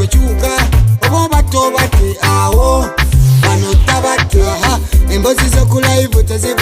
Tokyuka oba obatte obatte awo bano tabatte. Aha, emboozi z'oku live teziba.